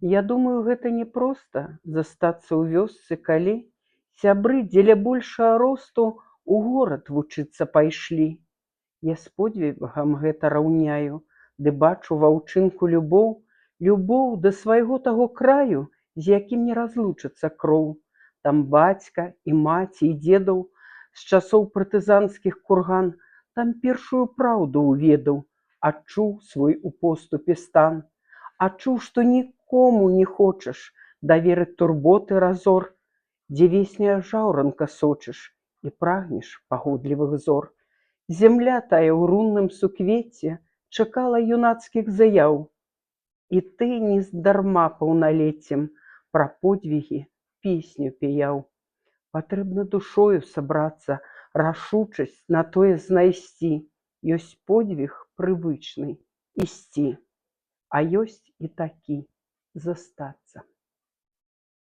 Я думаю, гэта не проста застацца ў вёсцы, калі сябры дзеля большага росту ў горад вучыцца пайшлі. Я з подзвігам гэта раўняю, ды бачу ва ўчынку любоў, любоў да свайго таго краю, з якім не разлучыцца кроў. Там бацька і маці, і дзедаў з часоў партызанскіх курган, там першую праўду ўведаў, адчуў свой у поступе стан, адчуў, што нікому не хочаш даверыць турботы разор, дзе весняя жаўранка сочыш і прагнеш пагодлівых зор. Зямля тая ў рунным суквецці чакала юнацкіх заяў, і ты нездарма паўналеццем пра подзвігі песню пяяў. Патрэбна душою сабрацца, рашучасць на тое знайсці. Ёсць подзвіг прывычны — ісці, а ёсць і такі — застацца.